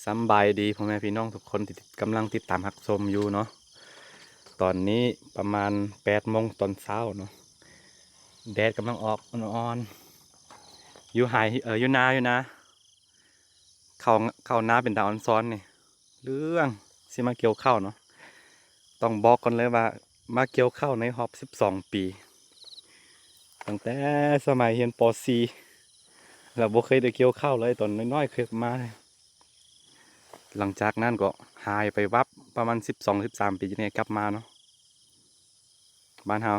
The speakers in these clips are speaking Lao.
ສຳບາຍດີພໍ່ແມ່ພີ່ນ້ອງທຸກຄົນທີ່ກຳລັງຕິດຕາມຮັບຊົມຢູ່ເນາະ. ຕອນນີ້ປະມານແປດໂມງຕອນເຊົ້າເນາະ, ແດດກຳລັງອອກອ່ອນໆ ຢູ່ໄຮ່ ເອີ ຢູ່ນາ ຢູ່ນາ. ເຂົ້າ ເຂົ້ານາເປັນຕາອ່ອນຊອນນີ້ ເລື່ອງຊິມາກ່ຽວເຂົ້າເນາະ. ຕ້ອງບອກກ່ອນເລີຍວ່າມາກ່ຽວເຂົ້າໃນຮອບສິບສອງປີ ຕັ້ງແຕ່ສະໄໝຮຽນ ປໍສີ່ ແລ້ວບໍ່ເຄີຍໄດ້ກ່ຽວເຂົ້າເລີຍ. ຕອນນ້ອຍໆເຄີຍມາ, ຫຼັງຈາກນັ້ນກໍຫາຍໄປວັບ ປະມານສິບສອງ ສິບສາມປີນີ້ກັບມາເນາະ. ບ້ານເຮົາ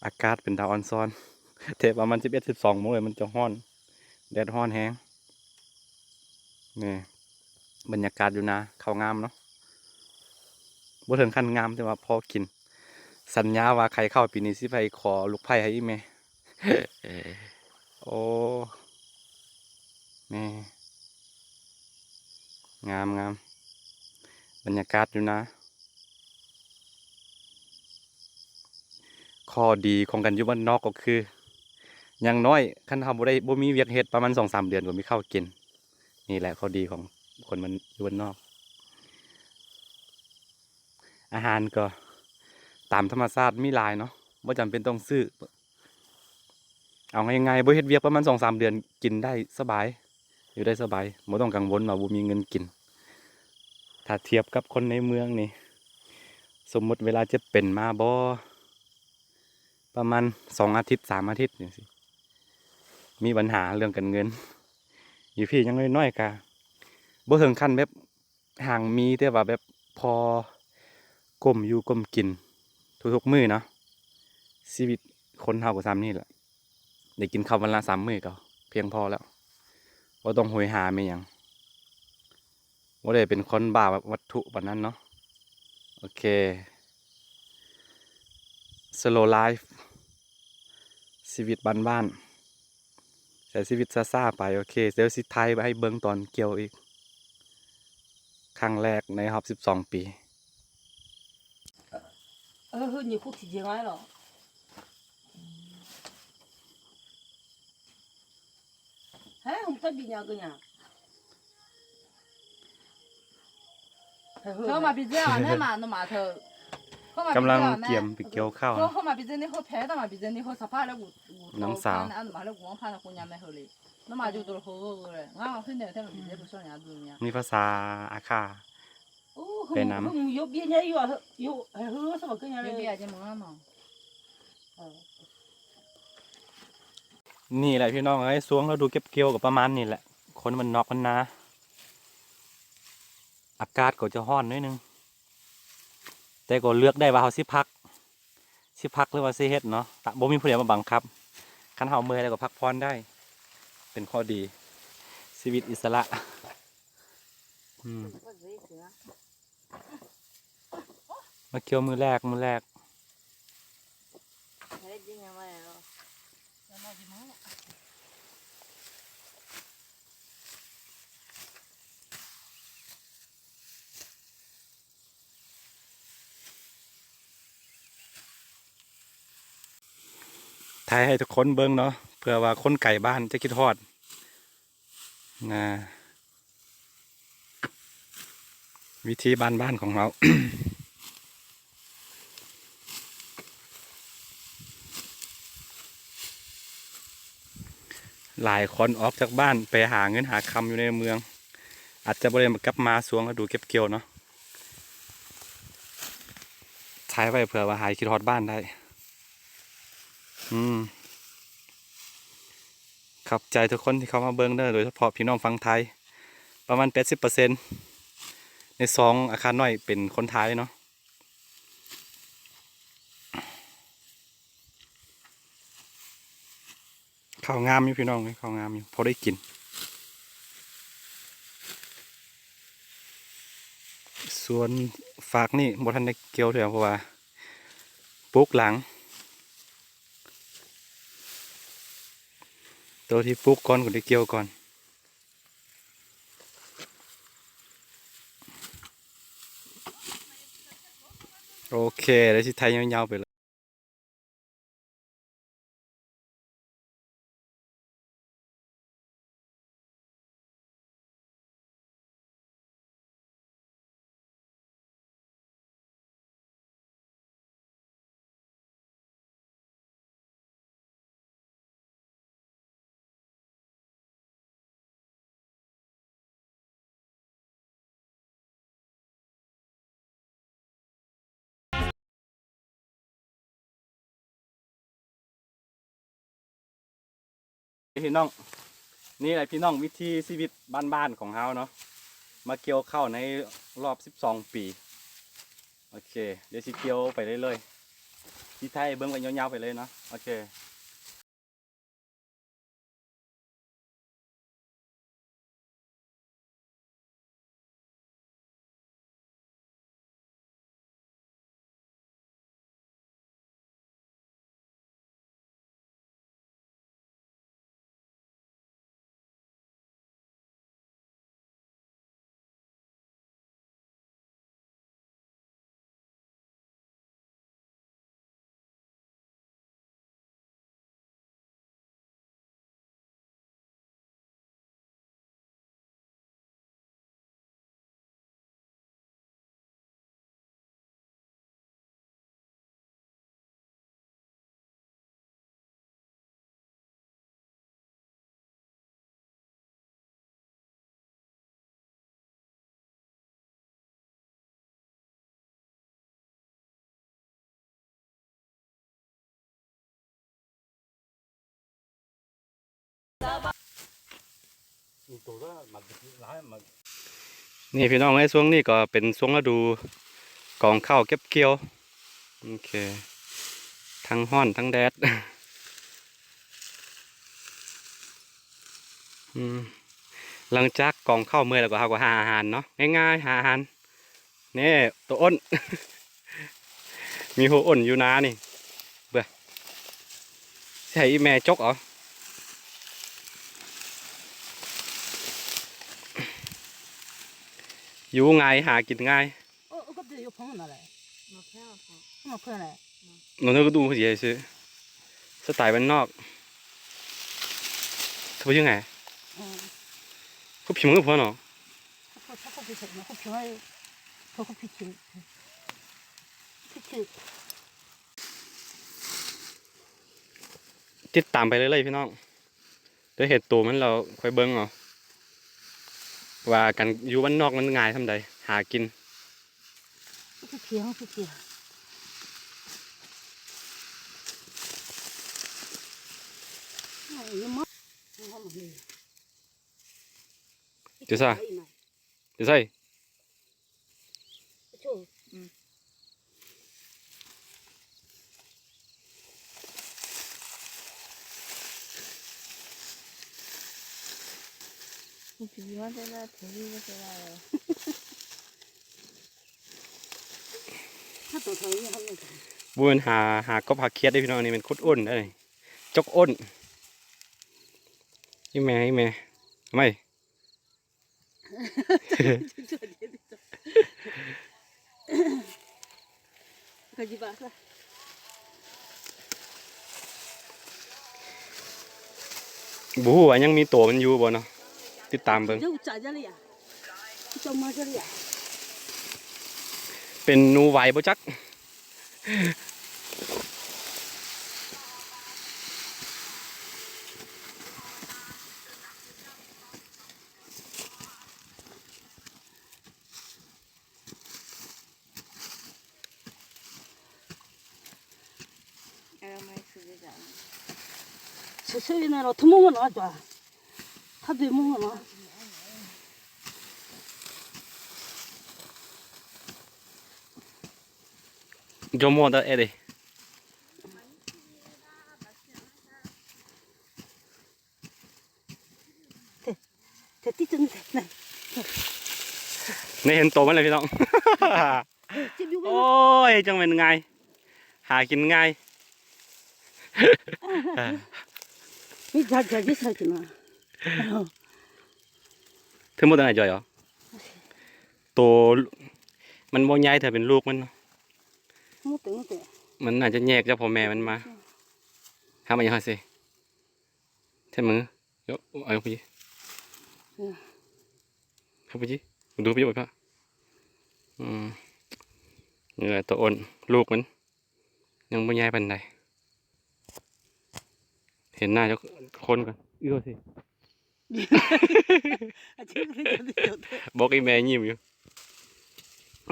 ອາກາດເປັນຕາອ່ອນຊອນ ແຕ່ປະມານສິບເອັດ ສິບສອງໂມງເລີຍ ມັນຈະຮ້ອນ ແດດຮ້ອນແຮງ. ນີ້ບັນຍາກາດຢູ່ນາ ເຂົ້າງາມເນາະ, ບໍ່ເຖິງຂັ້ນງາມ ແຕ່ວ່າພໍກິນ. ສັນຍາວ່າໄຂ່ເຂົ້າປີນີ້ຊິໄປຂໍລູກໄຜ່ໃຫ້ອີ່ແມ່. ໂອ້ ແມ່ ງາມໆ ບັນຍາກາດຢູ່ນາ. ຂໍ້ດີຂອງການຢູ່ບ້ານນອກກໍຄື ຢ່າງໜ້ອຍຄັນເຮົາບໍ່ໄດ້ ບໍ່ມີວຽກເຮັດ ປະມານສອງສາມເດືອນກໍມີເຂົ້າກິນ. ນີ້ແຫຼະຂໍ້ດີຂອງຄົນມັນຢູ່ບ້ານນອກ. ອາຫານກໍຕາມທຳມະຊາດມີຫຼາຍເນາະ, ບໍ່ຈຳເປັນຕ້ອງຊື້. ເອົາງ່າຍໆ ບໍ່ເຮັດວຽກປະມານສອງສາມເດືອນ ກິນໄດ້ສະບາຍ ຢູ່ໄດ້ສະບາຍ ບໍ່ຕ້ອງກັງວົນວ່າບໍ່ມີເງິນກິນ. ຖ້າທຽບກັບຄົນໃນເມືອງນີ້ ສົມມຸດເວລາເຈັບເປັນມາບໍ່ ປະມານສອງອາທິດ ສາມອາທິດຈັ່ງຊີ້ ມີບັນຫາເລື່ອງການເງິນ. ຢູ່ພີ້ຍັງນ້ອຍໆ ກະບໍ່ເຖິງຂັ້ນແບບ ຮັ່ງມີ ແຕ່ວ່າແບບພໍກົ້ມຢູ່ກົ້ມກິນທຸກໆມື້ເນາະ. ຊີວິດຄົນເຮົາກໍສ່ຳນີ້ແຫຼະ, ໄດ້ກິນເຂົ້າວັນລະສາມມື້ກໍພຽງພໍແລ້ວ, ບໍ່ຕ້ອງໂຫຍຫາແມ່ນຫຍັງ, ບໍ່ໄດ້ເປັນຄົນບ້າວັດຖຸປານນັ້ນເນາະ. ໂອເຄ slow life ຊີວິດບ້ານໆ ໃຊ້ຊີວິດຊ້າໆໄປ. ໂອເຄ ດຽວຊິຖ່າຍໃຫ້ເບິ່ງຕອນກ່ຽວອີກ ຄັ້ງແລກໃນຮອບສິບສອງປີ. ເອີ ເຮີ້ຍ ນີ້ຄຸກຊິເຈງໄວ້ຫຼໍ? ເຮີ້ຍ ຫຸມຕະບິຍາກະຍາ. ເທີມາປີເຈອະແນ່ມາໂນມາເທີ ກຳລັງກຽມໄປກ່ຽວເຂົ້າ. ເທີມາປີເຈະນີ້ໂຄດແພ້ ຕາມາປີເຈະນີ້ໂຄດສະພາບແລ້ວກູ ນ້ອງສາວ ອັນມາແລ້ວກູມາຜ່ານກູຍາມໃນເຮີເລີຍ ໂນມາຢູ່ໂຕໂຄເລີຍ ງາມຂຶ້ນເດີ. ເທີມາປີເຈະບໍ່ຊ່ວຍຫຍັງດູຍາ ມີພາສາອາຄາ ໂອ້ ເວຍນາມ ນີ້ແຫຼະພີ່ນ້ອງເອີຍ ຊ່ວງລະດູເກັບກ່ຽວກໍປະມານນີ້ແຫຼະ ຄົນບ້ານນອກບ້ານນາ. ອາກາດກໍຈະຮ້ອນໜ້ອຍໜຶ່ງ ແຕ່ກໍເລືອກໄດ້ວ່າເຮົາຊິພັກ ຊິພັກ ຫຼືວ່າຊິເຮັດເນາະ, ບໍ່ມີຜູ້ໃດມາບັງຄັບ. ຄັນເຮົາເມື່ອຍແລ້ວກໍພັກຜ່ອນໄດ້ ເປັນຂໍ້ດີ ຊີວິດອິດສະຫຼະ. ອືມ ມາກ່ຽວມື້ແລກ ມື້ແລກ. ຖ່າຍໃຫ້ທຸກຄົນເບິ່ງເນາະ ເພື່ອວ່າຄົນໄກບ້ານຈະຄິດຮອດນະ. ວິຖີບ້ານໆຂອງເຮົາ ຫຼາຍຄົນອອກຈາກບ້ານໄປຫາເງິນຫາຄຳຢູ່ໃນເມືອງ ອາດຈະບໍ່ໄດ້ກັບມາຊ່ວງລະດູເກັບກ່ຽວເນາະ. ຖ່າຍໄວ້ເພື່ອວ່າຫາຍຄິດຮອດບ້ານໄດ້. ອືມ ຂອບໃຈທຸກຄົນທີ່ເຂົ້າມາເບິ່ງເດີ ໂດຍສະເພາະພີ່ນ້ອງຝັ່ງໄທ ປະມານແປດສິບເປີເຊັນ ໃນສອງອາຄານນ້ອຍເປັນຄົນໄທເນາະ. ເຂົ້າງາມຢູ່ພີ່ນ້ອງເອີຍ ເຂົ້າງາມຢູ່ ພໍໄດ້ກິນ. ສວນຟາກນີ້ບໍ່ທັນໄດ້ກ່ຽວເທື່ອ ເພາະວ່າປູກຫຼັງ ໂຕທີ່ປູກກ່ອນກໍໄດ້ກ່ຽວກ່ອນ. ໂອເຄ ດຽວຊິໄຖຍາວໆໄປເລີຍ. ພີ່ນ້ອງ ນີ້ແຫຼະພີ່ນ້ອງ ວິຖີຊີວິດບ້ານໆຂອງເຮົາເນາະ ມາກ່ຽວເຂົ້າໃນຮອບສິບສອງປີ. ໂອເຄ ດຽວຊິກ່ຽວໄປເລື້ອຍໆ ຊິຖ່າຍໃຫ້ເບິ່ງໄປຍາວໆໄປເລີຍເນາະ. ໂອເຄ. ນີ້ພີ່ນ້ອງເອີຍ ຊ່ວງນີ້ກໍເປັນຊ່ວງລະດູກອງເຂົ້າເກັບກ່ຽວ. ໂອເຄ ທັງຮ້ອນທັງແດດ. ອືມ ຫຼັງຈາກກອງເຂົ້າເມື່ອຍແລ້ວກໍ ເຮົາກໍຫາອາຫານເນາະ ງ່າຍໆ ຫາອາຫານ. ນີ້ໂຕອ້ນ ມີຫົວອ້ນຢູ່ນານີ້ ເບິ່ງ ຊິໃຫ້ອີ່ແມ່ຈົກເອົາ. ຢູ່ງ່າຍ ຫາກິນງ່າຍ. ເອີ ເອີ ກໍເປັນຢູ່ພອງນັ້ນແຫຼະ ມາແພງ ມາແພງແຫຼະ ນ້ອງເພິ່ນກໍດູເຂົາຊິໃຫ້ຊື້ ສະໄຕບ້ານນອກ. ເຂົາຢູ່ໄຫນ? ອືມ ເຂົາພິມເຂົາພໍເນາະ ເຂົາພິມໃຫ້ ເຂົາພິມໃຫ້ ເຂົາພິມ ພິມ ຕິດຕາມໄປເລື້ອຍໆ ພີ່ນ້ອງ. ໄດ້ເຫັນໂຕມັນແລ້ວ ຄ່ອຍເບິ່ງເອົາ ວ່າການຢູ່ບ້ານນອກມັນງ່າຍສ່ຳໃດ ຫາກິນ. ຢູ່ໃສ? ບໍ່ແມ່ນຫາ ຫາກົບຫາຂຽດເດ້ພີ່ນ້ອງ ອັນນີ້ແມ່ນຂຸດອ້ນເດ້ ຈົກອ້ນ. ອີ່ແມ່ ອີ່ແມ່ ເອົາໃໝ່. ບໍ່ຮູ້ວ່າຍັງມີໂຕມັນຢູ່ບໍ່ເນາະ ຕິດຕາມເບິ່ງ. ເປັນໜູໄຫວບໍ່ຈັກ. ນີ້ເຫັນໂຕມັນແລ້ວພີ່ນ້ອງ. ໂອ້ຍ ຈັ່ງແມ່ນງ່າຍ ຫາກິນງ່າຍ. ເຖິງໝົດແລ້ວນາຈອຍເອີ. ໂຕມັນບໍ່ໃຫຍ່ ຖ້າເປັນລູກມັນ ມັນໜ້າຈະແຍກຈາກພໍ່ແມ່ມັນມາ. ຫາມາຫຍັງຫາຊິ ແທນມື ເອົາໄປ ເອົາໄປ ເອົາໄປ ດູໄປຢູ່ໄປພະ. ອືມ ນີ້ແຫຼະໂຕອ້ນ ລູກມັນຍັງບໍ່ໃຫຍ່ປານໃດ. ເຫັນໜ້າເຈົ້າຄົນກ່ອນ ເອື້ອຊິ ບອກອີ່ແມ່ຍິ້ມຢູ່.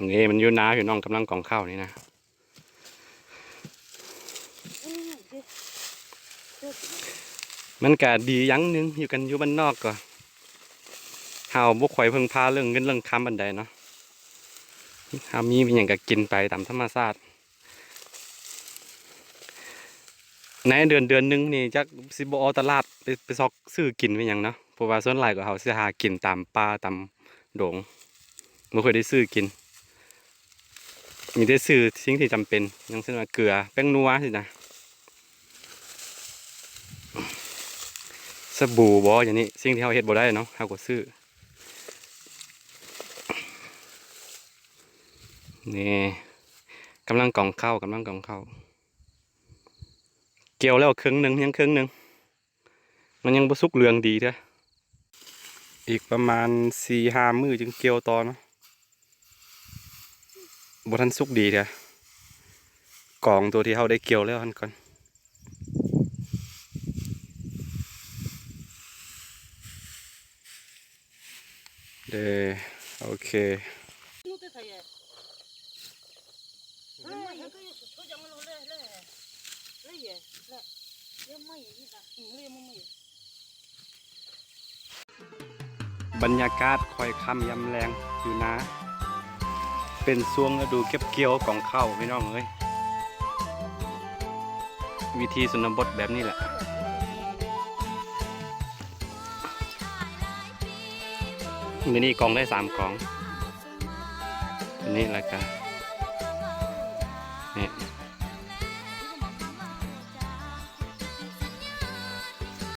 ນີ້ມັນຢູ່ນາພີ່ນ້ອງ ກຳລັງກອງເຂົ້ານີ້ນະ. ມັນກະດີຢ່າງໜຶ່ງ ຢູ່ກັນຢູ່ບ້ານນອກກໍ ເຮົາບໍ່ຄ່ອຍເພິ່ງພາເລື່ອງເງິນເລື່ອງຄຳປານໃດເນາະ ເຮົາມີຫຍັງກໍກິນໄປຕາມທຳມະຊາດ. ໃນເດືອນເດືອນໜຶ່ງນີ້ ຈັກຊິບໍ່ອອກຕະຫຼາດໄປ ໄປຊອກຊື້ກິນໄປຫຍັງເນາະ ເພາະວ່າສ່ວນຫຼາຍກໍເຮົາຊິຫາກິນຕາມປ່າຕາມດົງ ບໍ່ຄ່ອຍໄດ້ຊື້ກິນ ມີແຕ່ຊື້ສິ່ງທີ່ຈຳເປັນ ຢ່າງເຊັ່ນວ່າເກືອ ແປ້ງນົວຊີ້ນະ ສະບູບໍ ຢ່າງນີ້ ສິ່ງທີ່ເຮົາເຮັດບໍ່ໄດ້ເນາະ ເຮົາກໍຊື້. ນີ້ ກຳລັງກອງເຂົ້າ ກຳລັງກອງເຂົ້າ ກ່ຽວແລ້ວເຄິ່ງໜຶ່ງ ຍັງເຄິ່ງໜຶ່ງ ມັນຍັງບໍ່ສຸກເຫຼືອງດີເທື່ອ ອີກປະມານສີ່ຫ້າມື້ຈຶ່ງກ່ຽວຕໍ່ເນາະ ບໍ່ທັນສຸກດີເທື່ອ ກອງຕົວທີ່ເຮົາໄດ້ກ່ຽວແລ້ວຫັ້ນກ່ອນ. ເດ້ ໂອເຄ ບັນຍາກາດຄ້ອຍຄ່ຳຍາມແລງຢູ່ນາ ເປັນຊ່ວງລະດູເກັບກ່ຽວກອງເຂົ້າ ພີ່ນ້ອງເອີຍ. ວິຖີຊົນນະບົດແບບນີ້ແຫຼະ. ມື້ນີ້ກອງໄດ້ສາມກອງ ນີ້ລະກະ ນີ້